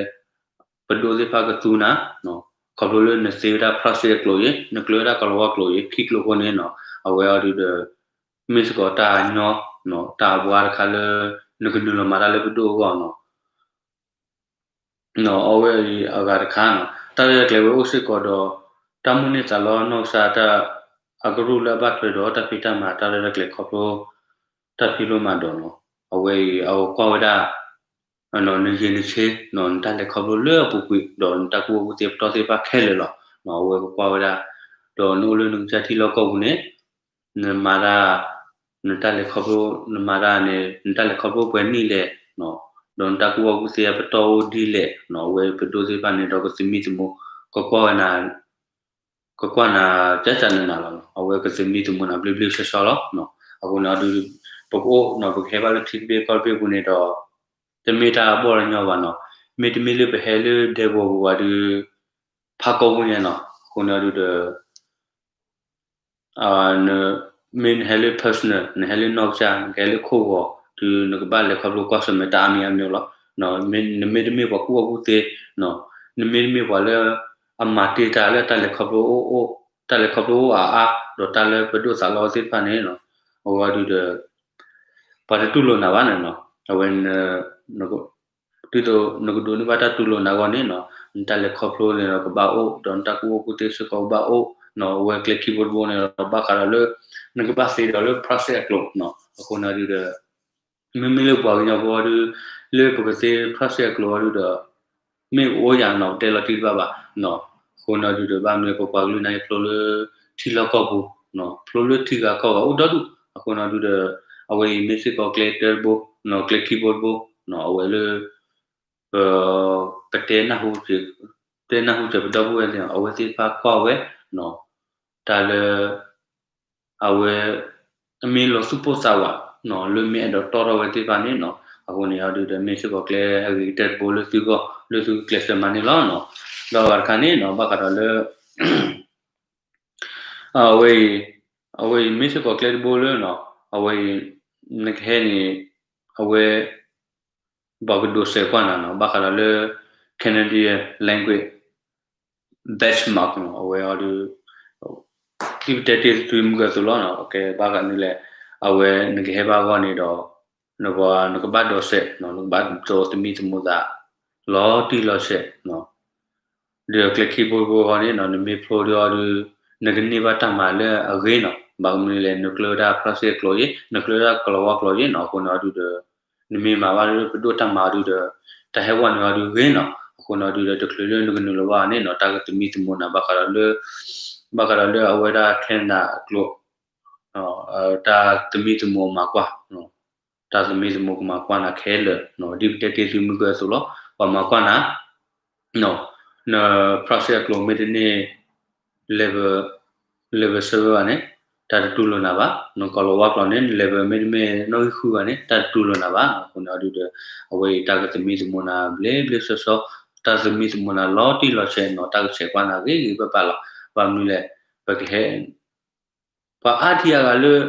ပဒိၣ်သ့ၣ်တဖၣ်ကသူနၤ ခီဖျိလၢနသ့ဝဲဒၣ် ဖရၣ်စ့ၣ်အကျိာ်အံၤ နကျၢၤဝဲဒၣ်ကိၤလၤဝါကျိာ်အံၤ ခံကျိာ်အဃိန့ၣ်နီၤ အဝဲအီၤဒုးဒီး မ့ၢ်စ့ၢ်ကီးတၢ်ညီ တၢ်အဘှါတခါလၢ နကနုာ်လီၤမၤတၢ်လၢပဒိၣ်အဂီၢ်နီၤ. အဝဲအံၤအဂၤတခါနီၤ တၢ်ရဲၣ်တၢ်ကျဲၤဝဲအိၣ်စ့ၢ်ကီးဒီး တၢ်မိၣ်န့ၢ်သးလီနီၢ်ကစၢ်တၢ် အကရူၢ်လၢအဘၣ်ထွဲဒီးတၢ်ဖံးတၢ်မၤ တၢ်ရဲၣ်တၢ်ကျဲၤခီဖျိ တၢ်ဖံးလိမၤဒိးနီၤ. အဝဲအံၤအဝဲကွၢ်ဝဲဒၣ် နယံၤနဆ့ နတၢ်လဲၤခီဖျိလၢအပူၤကွံာ် ဒီးနတၢ်ကူၣ်ဘၣ်ကူၣ်သ့အပတီၢ်သ့ၣ်တဖၣ်ခဲလၢာ်လီၤ. အဝဲကကွၢ်ဝဲဒၣ် ဒီးနအိၣ်လၢနကစၢ်ထံလီၢ်ကီၢ်ပူၤန့ၣ် နမၤတၢ် နတၢ်လဲၤခီဖျိ နမၤတၢ်န့ၣ် နတၢ်လဲၤခီဖျိပှဲၤနံၣ်လဲၣ် ဒီးနတၢ်ကူၣ်ဘၣ်ကူၣ်သ့အပတီၢ်အိၣ်ဒ်လဲၣ်နီၤ. အဝဲပဒိၣ်သ့ၣ်တဖၣ်န့ၣ်ဒီးကသမံသမိး ကကွၢ်ဝဲနၤ ကကွၢ်နၤ ကကနၣ်နၤလီၤနီၤ. အဝဲကသမံသမိးနၤဘျ့ဘျ့ဆှီဆှီလီၤ. အဃိန့ၣ်အီၤဒုး ပကအိၣ်နီၤ ပကဟဲဘၣ်လၢထံတဘ့ၣ်ကီၢ်တဘ့ၣ်ပူၤန့ၣ်ဒီး တမ့ၢ်တၢ်အဘီၣ်တညီဘၣ်နီၤ. မ့တမ့ၢ်လၢပဟဲလၢဒဲကဝီၤပူၤဘၣ်ဒီး ဖးကီၢ်ပူၤညါနီၤ. အဃိန့ၣ်အီၤဒုးဒီး မ့ၢ်နဟဲလၢ personal နဟဲလၢနီၢ်ကစၢ် နကဟဲလၢခိၣ်ဂီၤ တုၤနကဘၣ်လဲၤခီဖျိကွၢ်ဆၢၣ်မဲာ်တၢ်အါမံၤအါမံၤလီၤ. နမ့တမ့ၢ်ပှၤကူၣ်ဘၣ်ကူၣ်သ့ နမ့တမ့ၢ်ပှၤလၢ အမၤတ့ၢ်တၢ်လၢတၢ်လဲၤခီဖျိအိၣ် တၢ်လဲၤခီဖျိအိၣ်အါအါ ဒီးတၢ်လၢပဒိၣ်သးလီသ့ၣ်တဖၣ်န့ၣ် အဝဲဒုးဒီး ပှၤတတူၢ်လိာ်နၤဘၣ်န့ၣ်နီၤ. အဝဲ ဒ်သိးနကဒိးန့ၢ်ဘၣ်တၢ်တူၢ်လိာ်နၤအဂီၢ်န့ၣ်နီၤ နတၢ်လဲၤခီဖျိန့ၣ်ဒီးကဘၣ်အိၣ် ဒီးနတၢ်ကူၣ်ဘၣ်ကူၣ်သ့စ့ၢ်ကီးကဘၣ်အိၣ်နီၤ. အဝဲကျဲခံဘိတဘိန့ၣ်ဒီးဘၣ်ဃးဒီးလၢ နကဘၣ်သ့ဒီးလၢ ဖရၣ်စ့ၣ်အကျိာ်နီၤ. အဃိန့ၣ်ဒုးဒီး မ့မ့ၢ်လၢပှၤကညီဖိဒုး လၢပကသ့ ဖရၣ်စ့ၣ်အကျိာ်အီၤဒုးဒီး မ့ၢ်အိၣ်ယၤနီၤ ပတဲလီၤတံၢ်တဘၣ်ဘၣ်နီၤ. အဃိန့ၣ်ဒုးဒီး ဘၣ်မနုၤပပှၤကလုာ်န့ၣ်ဖျိလၢထံလီၢ်ကီၢ်ပူၤနီၤ ဖျိလၢထံဂၤကီၢ်ဂၤအိၣ်ဒီဒူၣ်. အဃိန့ၣ်ဒုးဒီး အဝဲအံၤမ့ၢ်စ့ၢ်ကီးကျဲတၢတဘိနီၤ ကျဲခံဘိတဘိနီၤ အဝဲလၢ ပ ပတဲနၢ်ဟူ တဲနၢ်ဟူစၢၤပဒီပုၢ်ဝဲၢ်သ့ၣ်နီၤ အဝဲသ့ၣ်တဖၣ်ကွၢ်ဝဲနီၤ တၢ်လၢ အဝဲ အမ့ၢ်လီၤသူၣ်ပိၢ်သးဝးနီၤ လၢမ့ၢ်အဲၣ်ဒိးတီၢ်ထီၣ်ဝဲသ့ၣ်တဖၣ်န့ၣ်နီၤ အဃိန့ၣ်အီၤဒုးဒီး မ့ၢ်စ့ၢ်ကီးကျဲအဂ့ၤကတၢၢ်တဘိလၢသုဂီၢ် လၢသုကျဲးစၢးမၤန့ၢ်လီၤနီၤ. ဒီးအဂၤတခါန့ၣ်နီၤ ဘၣ်ဃးဒီးလၢ အဝဲအံၤ အဝဲအံၤမ့ၢ်စ့ၢ်ကီးကျဲတဘိလၢနီၤ အဝဲအံၤ နကဟဲန့ၣ် အဝဲ ပှၤကဒိးစဲးကွၢ်နၤနီၤ ဘၣ်ဃးဒီးလၢ Canadian language benchmark နီၤ အဝဲအီၤဒုး ဒ်ပတဲတ့ၢ်သုမုၢ်ဂၢၢ်အသိးလီၤနီၤ ကဲဘၣ်ဃးန့ၣ်လဲၣ် အဝဲနကဟဲဘၣ်အဂီၢ်န့ၣ်ဒီး နကဘၣ်ဒိးစဲးနီၤ နကဘၣ်ဒိးသမံသမိးသး လီၤတံၢ်လီၤဆဲးနီၤ ဒီးကျဲခံဘိတဘိအဂီၢ်န့ၣ်နီၤ နမ့ၢ်ဖျိဒီးအီၤဒုး နကန့ၢ်ဘၣ်တၢ်မၤလၢအဂ့ၤနီၤ ဘၣ်မနုၤလဲၣ် နကျၢၤဝဲဒၣ် ဖရၣ်စ့ၣ်အကျိာ်အံၤ နကျၢၤဝဲဒၣ်ကလီၤဝါကျိာ်အံၤနီၤ အဃိန့ၣ်အီၤဒုးဒီး နမ့ၢ်မၤဘၣ်လၢပဒိၣ်တၢ်မၤအီၤဒုးဒီး တၢ်ဟဲဝဲန့ၣ်အီၤဒုးဂ့ၤနီၤ အဃိန့ၣ်အီၤဒုးဒီး တချုးလၢနကနုာ်လီၤဘၣ်န့ၣ်နီၤ တၢ်ကသမံသမိးနၤ ဘၣ်ဃးဒီးလၢ ဘၣ်ဃးဒီးလၢအဝဲဒၣ် Canada အကျိာ် တၢ်သမံသမိးမၤကွၢ် တၢ်သမံသမိးကမၤကွၢ်နၤခဲလၢာ်နီၤ ဒ်ပတဲတ့ၢ်သုမုၢ်ဂၢၢ်အသိးလီၤ ပှၤမၤကွၢ်နၤ န ဖရၣ်စ့ၣ်အကျိာ်မ့ၢ်တန့ၢ် level level seven ဘၣ်န့ၣ် တၢ်တတူၢ်လိာ်နၤဘၣ် နကလီၤဝါကျိာ်န့ၣ် န level မ့ၢ်တမ့ၢ်နီၣ်ဂံၢ်ဃုဘၣ်န့ၣ် တၢ်တတူၢ်လိာ်နၤဘၣ် အဃိန့ၣ်အီၤဒုးဒီး အဝဲအံၤတၢ်ကသမံသမိးနၤဘျ့ဘျ့ဆှီဆှီ တၢ်သမံသမိးနၤလီၤတံၢ်လီၤဆဲးနီၤ တၢ်ကဆဲးကွၢ်နၤဂ့ၤဂ့ၤဘၣ်ဘၣ်လီၤ ဘၣ်မနုၤလဲၣ် ပကဟဲ ပှၤအါဒံအါဂၤလၢ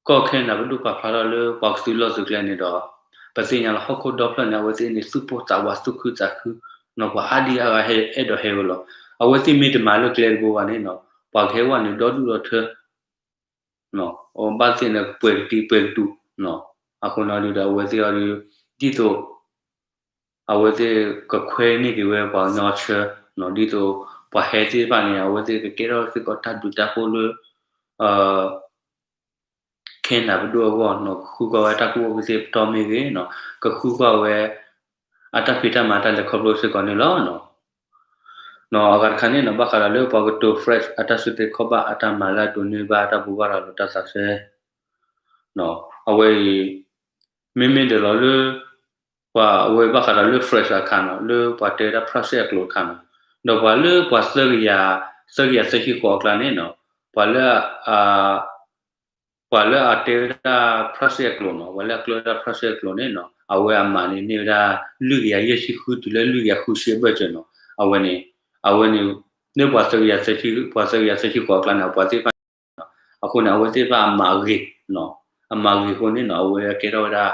ကီၢ်ခဲနဒၤပဒိၣ်ပာ်ဖျါထီၣ်လၢ ပှၤကသုးလီၢ်သုးကျဲန့ၣ်ဒီး ပသ့ၣ်ညါလီၤဟီၣ်ခိၣ်ဒီဖျၢၣ်န့ၣ် အဝဲသ့ၣ်န့ၣ် သူၣ်ပိၢ်သးဝးသူၣ်ခုသးခုနီၤ ပှၤအါဒံအါဂၤဟဲအဲၣ်ဒိးဟဲဝဲလီၤ အဝဲသ့ၣ်မ့ၢ်တမၤလၢကျဲတဘိဘၣ်န့ၣ်နီၤ ပှၤကဟဲဝဲန့ၣ်ဒီဒူၣ်ဒီထၢ ဘၣ်သ့ၣ်န့ၣ် ပှဲၤကတံၤပှဲၤကတူာ်နီၤ အဃိန့ၣ်ဒုးဒီး အဝဲသ့ၣ်အီၤဒုး ဒ်သိး အဝဲသ့ၣ်ကခွဲးန့ၢ်က့ၤဝဲပှၤကညီဆၢနီၤ ဒ်သိး ပှၤဟဲသ့ၣ်တဖၣ်န့ၣ် အဝဲသ့ၣ်ကကဲထီၣ်စ့ၢ်ကီးတၢ်ဘျုးတၢ်ဖှိၣ်လၢ ခဲနဒၤပဒိၣ်အဂီၢ်နီၤ ကဃုကွၢ်ဝဲတၢ်ကူၣ်ဘၣ်ကူၣ်သ့ပတီၢ်မ့ၢ်ဂ့ၤနီၤ ကဃုကွၢ်ဝဲ အတၢ်ဖံးတၢ်မၤတၢ်လဲၤခီဖျိစ့ၢ်ကီးန့ၣ်လီၤ. နီၤ အဂၤတခါန့ၣ်နီၤ ဘၣ်ဃးဒီးလၢပှၤကတိၤ French အတၢ်စုသ့ခီၣ်ဘၣ်အတၢ်မၤလၢအဒိးန့ၢ်ဘၣ်တၢ်ဘိးဘၣ်ရၤလီၤတၢ်သးစဲ အဝဲအံၤ မ့မ့ၢ်ဒၣ်လီၤလၢ ပှၤအဝဲဘၣ်ဃးဒီးလၢ French အခါနီၤ လၢပှၤတဲဝဲဒၣ် ဖရၣ်စ့ၣ်အကျိာ်အခါနီၤ ဒီးပှၤလၢပှၤသၢကယၤ သၢကယၤသၢဆံဃိးအကျါန့ၣ်နီၤ ပှၤလၢ ပှၤလၢအတဲဝဲဒၣ် ဖရၣ်စ့ၣ်အကျိာ်နီၤ ပှၤလၢအကျၢၤဝဲဒၣ် ဖရၣ်စ့ၣ်အကျိာ်န့ၣ်နီၤ အဝဲအမးန့ၣ် န့ၢ်ဝဲဒၣ် လွံၢ်ကယၤယဲၢ်ဆံဃုတုၤလၢလွံၢ်ကယၤဃုဆံအဘၢၣ်စၢၤနီၤ အဝဲန့ၣ် အဝဲန့ၣ် လၢပှၤသၢကယၤ ပှၤသၢကယၤသၢဆံဃိးအကျါန့ၣ် အပှၤသ့ၣ်တဖၣ် အဃိန့ၣ် အဝဲသ့ၣ်တဖၣ်အမၤဂ့ၤနီၤ အမၤဂ့ၤအဃိန့ၣ်နီၤ အဝဲကဲထီၣ်ဝဲဒၣ်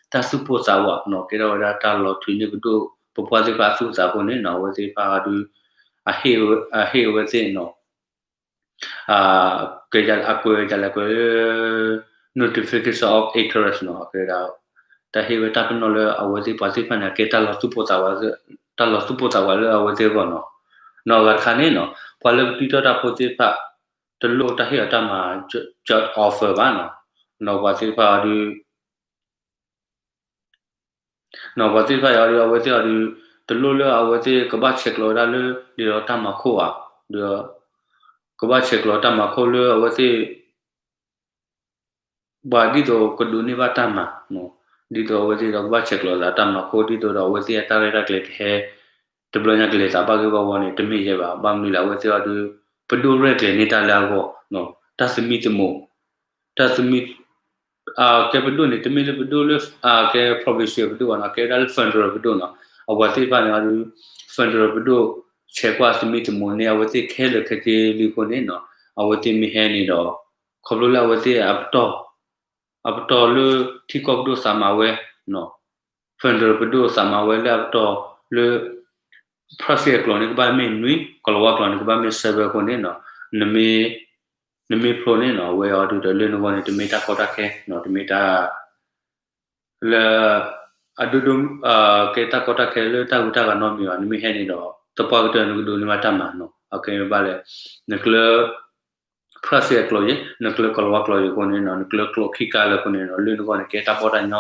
တၢ်သူၣ်ပိၢ်သးဝးနီၤ ကဲထီၣ်ဝဲဒၣ်တၢ်လီၤထုးန့ၢ်ပဒိၣ် ပပှၢ်သ့ၣ်တဖၣ်အသူၣ်အသးအဃိန့ၣ်နီၤ အဝဲသ့ၣ်တဖၣ်အီၤဒုး အဟ့ၣ်အဝဲသ့ၣ်နီၤ အကွဲးဒ်လဲၣ်ကွဲးလၢ notification of interest နီၤ အကဲဝဲဒၣ် တၢ်ဟ့ၣ်ဝဲတၢ်ပနီၣ်လၢအဝဲသ့ၣ်ပှၤသ့ၣ်တဖၣ်န့ၣ် အကဲတၢ်လီၤသူၣ်ပိၢ်သးဝး တၢ်လီၤသူၣ်ပိၢ်သးဝးလၢအဝဲသ့ၣ်အဂီၢ်နီၤ နီၤအဂၤတခါန့ၣ်နီၤ ပှၤလၢပတုၤထီၣ်တၢ်ဖိသ့ၣ်တဖၣ် တလိၣ်တၢ်ဟ့ၣ်အီၤတၢ်မၤ job offer ဘၣ်နီၤ နီၤပှၤသ့ၣ်တဖၣ်အီၤဒုး နီၤပှၤသ့ၣ်တဖၣ်အံၤအီၤဒုး အဝဲသ့ၣ်အီၤဒုး တလိၣ်လၢအဝဲသ့ၣ်ကဘၣ်ဆဲးကျိးဝဲဒၣ်လၢ ဒ်သိးတၢ်မၤခိၣ်ဧါ, ဒီး ကဘၣ်ဆဲးကျိးတၢ်မၤခိၣ်လၢအဝဲသ့ၣ် ပှၤဒ်သိးကဒိးန့ၢ်ဘၣ်တၢ်မၤ, ဒ်သိးအဝဲသ့ၣ်ဒီးကဘၣ်ဆဲးကျိးသးတၢ်မၤခိၣ် ဒ်သိးဒီးအဝဲသ့ၣ်အတၢ်ရဲၣ်တၢ်ကျဲၤကဟဲ တဘျီညါကလဲၤသးဘၣ်ဂ့ၢ်ဘၣ်ဝီန့ၣ် တမ့ၢ်ယဲဘၣ်. ဘၣ်မနုၤလဲၣ် အဝဲသ့ၣ်အီၤဒုး ပဒိၣ်ရဲၣ်ကျဲၤန့ၢ်တၢ်လၢအဂီၢ်, တၢ်သမံသမိး, တၢ်သမံ အကဲပဒိၣ်န့ၣ် တမ့ၢ်လၢပဒိၣ်လၢ အကဲ provincial ပဒိၣ်ဘၣ်နီၤ, အကဲဝဲဒၣ်လၢ federal ပဒိၣ်နီၤ. အဝဲသ့ၣ်တဖၣ်န့ၣ်အီၤဒုး federal ပဒိၣ် ဆဲးကွၢ်သမံသမိးန့ၢ် အဝဲသ့ၣ်ခဲလၢာ်ခဲဆ့လံအဃိန့ၣ်နီၤ, အဝဲသ့ၣ်မ့ၢ်ဟဲန့ၣ်ဒီး ခီဖျိလၢအဝဲသ့ၣ်အပတီၢ် အပတီၢ်လၢထံကီၢ်ပဒိၣ်သးမၤဝဲ federal ပဒိၣ်သးမၤဝဲလၢအပတီၢ်လၢ ဖရၣ်စ့ၣ်အကျိာ်န့ၣ် ကဘၣ်မ့ၢ်နွံ, ကလီၤဝါကျိာ်န့ၣ် ကဘၣ်မ့ၢ် seven အဃိန့ၣ်နီၤ, နမ့ၢ်ဖျိန့ၣ်နီၤ အဝဲအီၤဒုးဒီးလၢနဂီၢ်န့ၣ် တမ့ၢ်တၢ်ကီတၢ်ခဲနီၤ, တမ့ၢ်တၢ် လၢ အဒိဒိၣ် ကဲတၢ်ကီတၢ်ခဲလၢတၢ်ဂုၤတၢ်ဂၤနီတမံၤဘၣ်. နမ့ၢ်ဟဲန့ၣ်ဒီး သပှၢ်ကတၢၢ်နကဒိးန့ၢ်ဘၣ်တၢ်မၤနီၤ, အကဲဘၣ်လဲၣ် နကျၢၤ ဖရၣ်စ့ၣ်အကျိာ်အံၤ, နကျၢၤကလီၤဝါကျိာ်အံၤအဃိန့ၣ်နီၤ, နကျၢၤကျိာ်ခံခါလၢအဃိန့ၣ်နီၤ, လၢနဂီၢ်န့ၣ် ကဲတၢ်ပီးတၢ်ညီ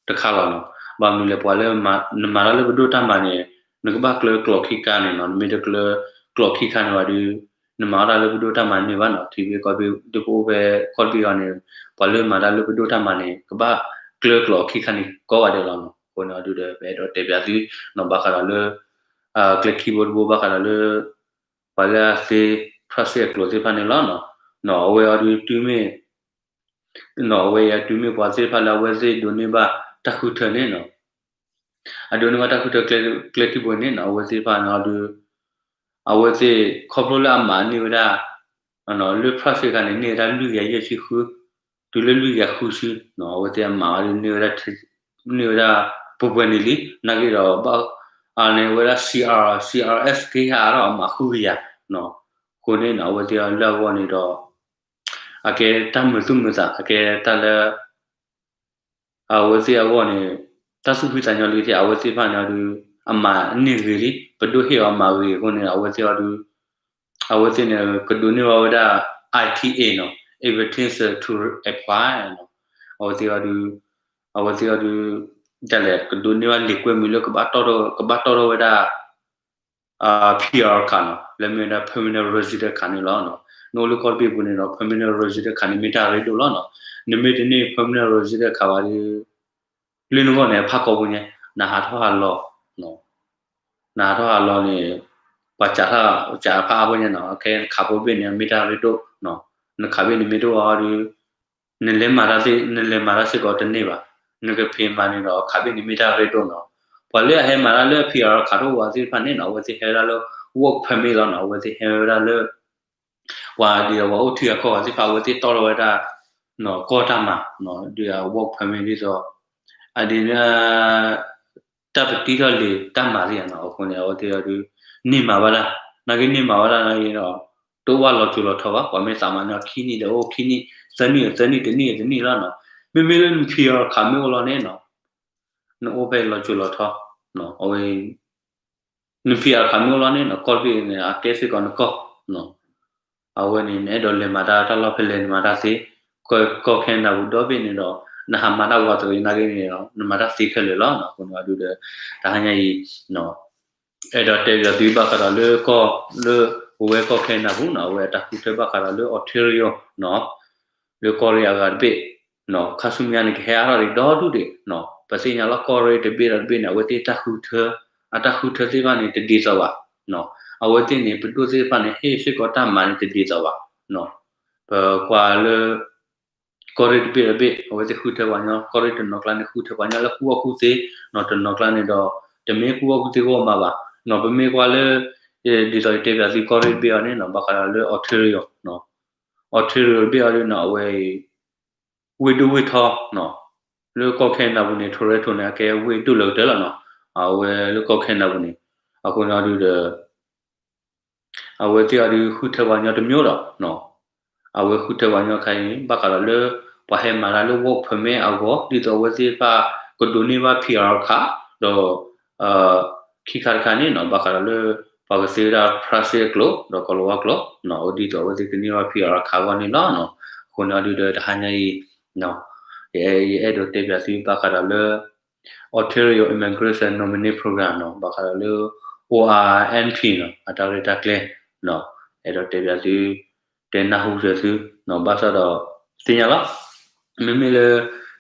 တခါလီၤနီၤ. ဘၣ်မနုၤလဲၣ် ပှၤလၢ နမၤတၢ်လၢပဒိၣ်တၢ်မၤန့ၣ် နကဘၣ်ကျၢၤကျိာ်ခံခါန့ၣ်နီၤ, နမ့ၢ်တကျၢၤကျိာ်ခံခါန့ၣ်ဘၣ်ဒီး နမၤအီၣ်တၢ်လၢပဒိၣ်တၢ်မၤန့ၣ်ဘၣ်နီၤ, ထံဘ့ၣ်ကီၢ်ဘ့ၣ် ဒ်ပအိၣ်ဖဲကီၢ်တဘ့ၣ်အီၤန့ၣ် ပှၤလၢမၤတၢ်လၢပဒိၣ်တၢ်မၤန့ၣ် ကဘၣ်ကျၢၤကျိာ်ခံခါန့ၣ် ကိးဂၤဒဲးလီၤနီၤ. အဃိန့ၣ်အီၤဒုးဒီး ပအဲၣ်ဒိးတဲပၠးသုနီၤ, ဘၣ်ဃးဒီးလၢ ကျဲခံဘိတဘိ ဘၣ်ဃးဒီးလၢ ပှၤလၢအသ့ ဖရၣ်စ့ၣ်အကျိာ်သ့ၣ်တဖၣ်န့ၣ်လီၤနီၤ. နီၤ အဝဲအီၤဒုးတုၤမ့ၢ် အဝဲအံၤအတုၤမ့ၢ်ပှၤသ့ၣ်တဖၣ်လၢအဝဲသ့ၣ်ဒိးန့ၢ်ဘၣ်တၢ်ဃုထၢန့ၣ်နီၤ, အဒိးန့ၢ်ဘၣ်တၢ်ဃုထၢကျဲ ကျဲခံဘိန့ၣ်နီၤ, အဝဲသ့ၣ်တဖၣ်န့ၣ်အီၤဒုး အဝဲသ့ၣ်ခီဖျိလၢအမးန့ၢ်ဝဲဒၣ် လၢ process ခါန့ၣ် န့ၢ်ဝဲဒၣ်လွံၢ်ကယၤယဲၢ်ဆံဃု တုၤလၢလွံၢ်ကယၤဃုဆံနီၤ, အဝဲသ့ၣ်အမးအီၤဒုး န့ၢ်ဝဲဒၣ် န့ၢ်ဝဲဒၣ်ပှဲၤပှဲၤန့ၣ်လံ. နာ်က့ဒီး အန့ၣ်ဝဲဒၣ် C R, C R S က့ဟးအါထီၣ်အမးဃုကယၤနီၤ, အဃိန့ၣ်နီၤ အဝဲသ့ၣ်အီၤလၢအဂီၢ်န့ၣ်ဒီး အကဲတၢ်မုာ်သူၣ်မုာ်သး အကဲတၢ်လၢ အဝဲသ့ၣ်အဂီၢ်န့ၣ် တၢ်သူၣ်ဖှံသးညီလံ အဝဲသ့ၣ်တဖၣ်န့ၣ်အီၤဒုး အမးန့ၢ်ဂ့ၤလံ, ပဒိၣ်ဟ့ၣ်အီၤမးဂ့ၤအဃိန့ၣ် အဝဲသ့ၣ်အီၤဒုး အဝဲသ့ၣ်န့ၣ် ကဒိးန့ၢ်ဘၣ်ဝဲဒၣ် I T A နီၤ, Invitation to Apply နီၤ, အဝဲသ့ၣ်အီၤဒုး အဝဲသ့ၣ်အီၤဒုး ဒ်လဲၣ် ကဒိးန့ၢ်ဘၣ်လံာ်ကွဲမုာ်လၢ ကဘၣ်တီၣ်ထီၣ်ဝဲဒၣ် P R ခးနီၤ, လၢမ့ၢ်ဝဲဒၣ် permanent resident ခးန့ၣ်လီၤ. နအိၣ်လၢကီၢ်တဘ့ၣ်ပူၤန့ၣ်ဒီး permanent resident ခးန့ၣ်မ့ၢ်တၢ်ရ့ဒိၣ်လီၤနီၤ. နမ့ၢ်တန့ၢ် permanent resident ခးဘၣ်ဒီး လၢနဂီၢ်န့ၣ် ဖးကီၢ်ပူၤညါ နဟးထီၣ်ဟးလီၤ နဟးထီၣ်ဟးလီၤန့ၣ် ပှၤစးထီၣ် စးဖးအါဖိညါနီၤ, ခဲနခးဖိဘ့ၣ်န့ၣ် မ့ၢ်တၢ်ရ့ဒိၣ်နီၤ, နခးဘ့ၣ်န့ၣ်မ့ၢ်တအိၣ်အီၤဒီး နလဲၤမၤတၢ်သ့ နလဲၤမၤတၢ်စ့ၢ်ကီးတန့ၢ်ဘၣ်, နကဖံးမၤန့ၣ်ဒီး ခးဘ့ၣ်န့ၣ်မ့ၢ်တၢ်ရ့ဒိၣ်နီၤ. ပှၤလၢအဟဲမၤတၢ်လၢ P R ခးတအိၣ်ဝဲသ့ၣ်တဖၣ်န့ၣ်နီၤ, အဝဲသ့ၣ်ဟဲဝဲဒၣ်လၢ work permit လီၤနီၤ, အဝဲသ့ၣ်ဟဲဝဲဒၣ်လၢ ပှၤဒ်သိးပှၤအိၣ်ထံဂၤကီၢ်ဂၤသ့ၣ်တဖၣ် အဝဲသ့ၣ်တီၣ်ထီၣ်ဝဲဒၣ် ကီၢ်တၢ်မၤ ဒ်သိး work permit ဒ်သိး အဒ်န့ၣ် တၢ်ပတံထီၣ်လံာ်တၢ်မၤသ့ၣ်ယါနီၤ, အဃိန့ၣ် အဝဲသ့ၣ်အီၤဒုး န့ၢ်မၤဝဲဒၣ်, နာ်က့န့ၢ်မၤဝဲဒၣ်နာ်က့ဒီး တအိၣ်ဘၣ်လီၤစိၤလီၤထီဘၣ်, ပှၤမ့ၢ်သးမၤညီခံနံၣ်ဒီးအိၣ်ခံနံၣ်, သၢနံၣ်ဒီးသၢနံၣ်, တနံၣ်ဒီးတနံၣ်လီၤနီၤ. မ့မ့ၢ်လၢန P R ခးမ့ၢ်အိၣ်လီၤန့ၣ်နီၤ နအိၣ်ဖဲလီၤစိၤလီၤထီ, အဝဲ န P R ခးမ့ၢ်အိၣ်လီၤန့ၣ်နီၤ ကီၢ်တဘ့ၣ်န့ၣ် အကဲစ့ၢ်ကီးနကီၢ် အဝဲန့ၣ် နအဲၣ်ဒိးလဲၤမၤတၢ်တၢ်လီၢ်ဖဲလဲၣ်နမၤတၢ်သ့, ကီၢ် ကီၢ်ခဲနဒၤပူၤဒီဘ့ၣ်န့ၣ်ဒီး နဟးမၤတၢ်ဝးသရံးနာ်က့န့ၣ်ဒီး နမၤတၢ်သ့ခဲလၢာ်လီၤ. အဃိန့ၣ်အီၤဒုးဒီး တဟါညါအံၤ အဲၣ်ဒိးတဲပၠးသုဘၣ်ဃးဒီးလၢကီၢ် လၢပဝဲကီၢ်ခဲနဒၤပူၤနီၤ အဝဲအတၢ်ဃုထၢဘၣ်ဃးဒီးလၢ Ontario နီၤ လၢကီၢ်ရ့ၣ်အဂၤတဘ့ၣ် ခါဆူမဲာ်ညါန့ၣ် ကဟဲအါထီၣ်ဒံးဒီဒူၣ်ဒံးနီၤ. ပသ့ၣ်ညါလီၤကီၢ်ရ့ၣ်တဘ့ၣ်ဒီးတဘ့ၣ်န့ၣ် အဝဲသ့ၣ်တၢ်ဃုထၢ အတၢ်ဃုထၢသ့ၣ်တဖၣ်န့ၣ် တဒ်သိးဘၣ်နီၤ. အဝဲသ့ၣ်န့ၣ် ပဒိၣ်သ့ၣ်တဖၣ်န့ၣ် ဟ့ၣ်စ့ၢ်ကီးတၢ်မၤန့ၣ် တဒ်သိးဘၣ်နီၤ. ပကွၢ်လၢ ကီၢ်ရ့ၣ်တဘ့ၣ်ဒီးတဘ့ၣ် အဝဲသ့ၣ်ဃုထၢပှၤကညီ, ကီၢ်ရ့ၣ်တနီၤကျါန့ၣ် ဃုထၢပှၤကညီလၢကူၣ်ဘၣ်ကူၣ်သ့နီၤ, တနီၤကျါန့ၣ်ဒီး တမ့ၢ်ကူၣ်ဘၣ်ကူၣ်သ့ဂီၢ်မးဘၣ်နီၤ. ပမ့ၢ်ကွၢ်လၢ ဒ်သိးယတဲပၠးသုကီၢ်ရ့ၣ်တဘ့ၣ်အီၤန့ၣ်နီၤ ဘၣ်ဃးဒီးလၢ Ontario နီၤ, Ontario တဘ့ၣ်အီၤဒ်နီၤ အဝဲအံၤ ဝ့ၢ်ဒိၣ်ဝ့ၢ်ထီနီၤ, လၢကီၢ်ခဲနဒၤပူၤန့ၣ် Toronto န့ၣ် အကဲဝ့ၢ်ဒိၣ်လၢကတၢၢ်လီၤနီၤ, အဝဲလၢကီၢ်ခဲနဒၤပူၤန့ၣ်. အဃိန့ၣ်အီၤဒုးဒီး အဝဲသ့ၣ်အီၤဒုးဃုထၢပှၤကညီတမျိုးဒီးနီၤ, အဝဲဃုထၢပှၤကညီခါအံၤ ဘၣ်ဃးဒီးလၢ ပှၤဟဲမၤတၢ်လၢ work permit အဂီၢ် ဒ်သိးအဝဲသ့ၣ်တဖၣ်ကဒိးန့ၢ်ဘၣ် P R ခး ဒီး ခံခါတခါန့ၣ်နီၤ ဘၣ်ဃးဒီးလၢ ပှၤကသ့ဝဲဒၣ် process အကျိၤ ဒီးကီၤလၤဝါကျိၤနီၤ အိၣ်ဒ်သိးအဝဲသ့ၣ်ကန့ၢ်ဘၣ် P R ခးအဂီၢ်န့ၣ်လီၤနီၤ. အဃိန့ၣ်အီၤဒုးဒီးတဟါညါအံၤ ယအဲၣ်ဒိးတဲပၠးသုဘၣ်ဃးဒီးလၢ Ontario Immigration Nominee Program နီၤ ဘၣ်ဃးဒီးလၢ O R N P နီၤ အတၢ်ရဲၣ်တၢ်ကျဲၤနီၤ အဲၣ်ဒိးတဲပၠးသု တဲနၢ်ဟူစၢၤသုနီၤ ဘၣ်ဆၣ်ဒီး သ့ၣ်ညါလီၤ မ့မ့ၢ်လၢ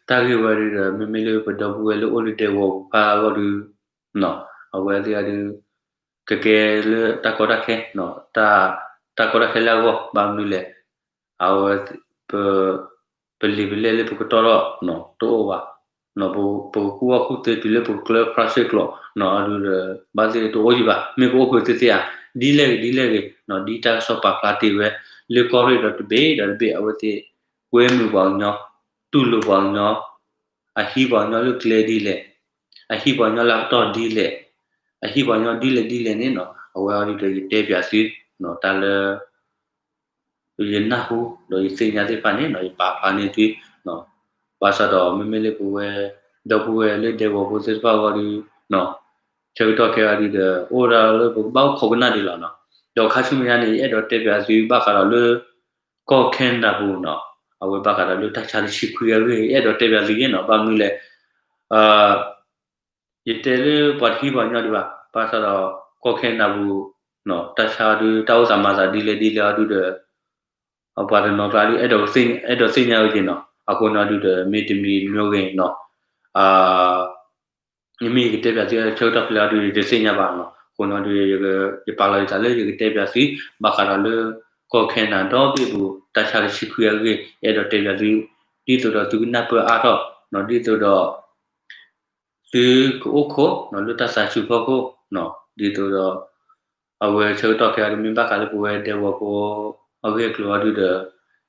တၢ်ဂ့ၢ်ဝဲဒုးဒီး မ့မ့ၢ်လၢပဒီပုၢ်ဝဲၢ်လၢအိၣ်လၢဒဲကဝီၤပူၤဖးအဂီၢ်ဒုး အဝဲသ့ၣ်အဒုး ကကဲလၢတၢ်ကီတၢ်ခဲ တၢ်ကီတၢ်ခဲလၢအဂီၢ် ဘၣ်မနုၤလဲၣ် အဝဲ ပ ပလံာ်ပလဲၢ်လၢပကတီၢ်ထီၣ် တအိၣ်ဘၣ်. ပကကူၣ်ဘၣ်ကူၣ်သ့တုၤလၢပကကျၢ process ကျိာ် အဒုးဒီး ဘၣ်သ့ၣ်တအိၣ်ယံၤဘၣ်. မ့ၢ်ကအိၣ်ဃုာ်သ့သ့ဧါ ဒ်လဲၣ်ဂ့ၤ ဒ်လဲၣ်ဂ့ၤ ဒ်တၢ်ကစီၣ်ပာ်ဖျါတ့ၢ်ဝဲ လၢကီၢ်ရ့ၣ်ဒီးတဘ့ၣ်ဒီးတဘ့ၣ် အဝဲသ့ၣ် ကွဲမုာ်ပှၤကညီ တူၢ်လိာ်ပှၤကညီ အဟံးပှၤကညီလၢကျဲဒ်လဲၣ် အဟံးပှၤကညီလၢအကတီၢ်ဒ်လဲၣ် အဟံးပှၤကညီဒ်လဲၣ်ဒ်လဲၣ်န့ၣ်နီၤ အဝဲအံၤဒီးယတဲပၠးသု တၢ်လၢ ယနၢ်ဟူ ဒီးယသ့ၣ်ညါသ့ၣ်တဖၣ်န့ၣ်နီၤ ယပာ်ဖျါန့ၢ်သု ဘၣ်ဆၣ်ဒီးမ့မ့ၢ်လၢပဝဲ ဒီပုၢ်ဝဲၢ်လၢဒဲကဝီၤဖိသ့ၣ်တဖၣ်အဂီၢ်ဒီး ဆၢကတီၢ်ခဲအံၤဒီး အိၣ်ဒၣ်လၢပကဘၣ်အိၣ်ခိးကနၣ်ဒံးလီၤနီၤ. ဒီးခါဆူမဲာ်ညါန့ၣ် ယအဲၣ်ဒိးတဲပၠးသုဘၣ်ဃးဒီးလၢ ကီၢ်ခဲနဒၤပူၤနီၤ အဝဲဘၣ်ဃးဒီးလၢတၢ်ဆါတဆံခွံအဂ့ၢ် ယအဲၣ်ဒိးတဲပၠးသုယဲၢ်နီၤ ဘၣ်မနုၤလဲၣ် ယတဲလၢပှၤတဟံးပှၤကညီဒံးဘၣ် ဘၣ်ဆၣ်ဒီး ကီၢ်ခဲနဒၤပူၤ တၢ်ဆါဒုး တၢ်အိၣ်သးမၤသးဒ်လဲၣ်ဒ်လဲၣ်အီၤဒုးဒီး ပှၤတနီၤကျါဒုး အဲၣ်ဒိးသ့ၣ်ညါဝဲက့ၤနီၤ အဃိန့ၣ်အီၤဒုးဒီး မ့ၢ်တမံၤမ့ၢ်ဂ့ၤနီၤ မ့မ့ၢ်ယကတဲပၠးသုဆၢကတီၢ်ဖဲလဲၣ်အီၤဒုး ယတသ့ၣ်ညါဘၣ်နီၤ အဃိန့ၣ်အီၤဒုး ယပာ်လီၤယသးလၢယကတဲပၠးသု ဘၣ်ဃးဒီးလၢ ကီၢ်ခဲနဒၤဒီဘ့ၣ်ပူၤ တၢ်ဆါတဆံခွံအဂ့ၢ် ယအဲၣ်ဒိးတဲပၠးသု ဒ်သိးဒီးသုကနၢ်ပၢၢ်အါထီၣ်, ဒ်သိးဒီး သုကအိၣ်ခိး လၢတၢ်သးဆူဖီခိၣ်, ဒ်သိးဒီး အဝဲဆၢကတီၢ်ခဲအံၤဒုးမ့ၢ်ဘၣ်ဃးလၢပဝဲဒဲကဝီၤဖိ အဂ့ၢ်အကျိၤအံၤဒုးဒီး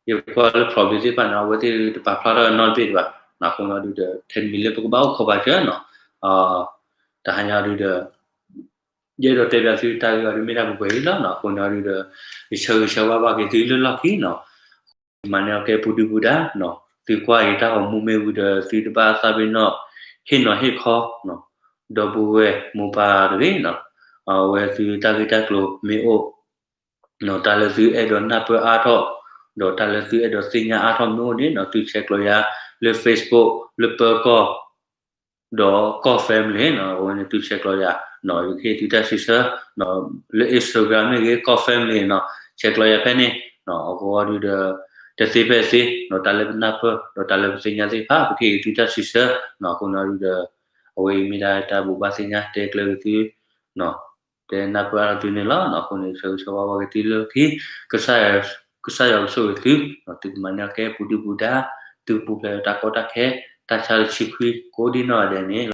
ယကွၢ်လၢ problem သ့ၣ်တဖၣ်န့ၣ် အဝဲသ့ၣ်တပာ်ဖျါထီၣ်နီတဘ့ၣ်ဒံးဘၣ်. အဃိန့ၣ်ဒုးဒီး ထဲတမံၤလၢပကဘၣ်အိၣ်ခိးပာ်စၢၤနီၤ တဟါညါဒုးဒီး ယအဲၣ်ဒိးတဲဘၣ်သုတၢ်ဂ့ၢ်အံၤဒုးမ့ၢ်တၢ်ပှဲၤပှဲၤအံၤလီၤနီၤ. အဃိန့ၣ်ဒုးဒီး ယဆၢဂ့ၤဆၢဝါဘၣ်က့ၤသုလၢလီၢ်ခံနီၤ မၤန့ၢ်အီၤကဲပူၤဒုပူၤဒါ, သုကွၢ်အံၤတၢ်ဂီၤမူမ့ၢ်ဝံၤဒီး သုတဘၣ်သးပ့ၤနီၣ် ဟ့ၣ်နီၤဟ့ၣ်ခီ ဒီပုၢ်ဝဲၢ်မိၢ်ပၢ်တဂ့ၤနီၤ, အဝဲသုတၢ်ဂ့ၢ်တၢ်ကျိၤမ့ၢ်အိၣ် တၢ်လၢသုအဲၣ်ဒိးနၢ်ပၢၢ်အါထီၣ်, ဒီးတၢ်လၢသုအဲၣ်ဒိးသ့ၣ်ညါအါထီၣ်မ့ၢ်အိၣ်န့ၣ်နီၤ သုဆဲးကျိးယၤလၢ Facebook လၢပၢၤကီၢ် ဒီးကီၢ် family နီၤ အဝဲန့ၣ်သုဆဲးကျိးယၤနီၤ ယကဟ့ၣ်သုတၢ်စံးဆၢ လၢ Instagram မ့ၢ်ဂ့ၤ ကီၢ် family နီၤ ဆဲးကျိးယၤဖဲန့ၣ်နီၤ အဃိဒုးဒီး တသ့ဖဲသ့နီၤ တၢ်လၢပနၢ်ပၢၢ် ဒီးတၢ်လၢပသ့ၣ်ညါသ့ၣ်တဖၣ် ပကဟ့ၣ်ဂ့ၤသုတၢ်စံးဆၢနီၤ အဃိန့ၣ်ဒုးဒီး အဝဲအံၤမ့ၢ်ဒၣ်တၢ်ဘိးဘၣ်သ့ၣ်ညါတဲကျၢၤက့ၤသု တဲနၢ်ပၢၢ်အါထီၣ်သုန့ၣ်လီၤ. အဃိန့ၣ် ဆၢဂ့ၤဆၢဝါဘၣ်က့ၤသုလၢခံ ကစၢ်ယွၤကဆိၣ်ဂ့ၤသု သုကမၤန့ၢ်အီၤကဲပူၤဒုပူၤဒါ သုကပူၤဖျဲးဒီးတၢ်ကီတၢ်ခဲ တၢ်ဆါလၢဆံခွံကိးဒံနီၢ်ဂၤဒဲးန့ၣ်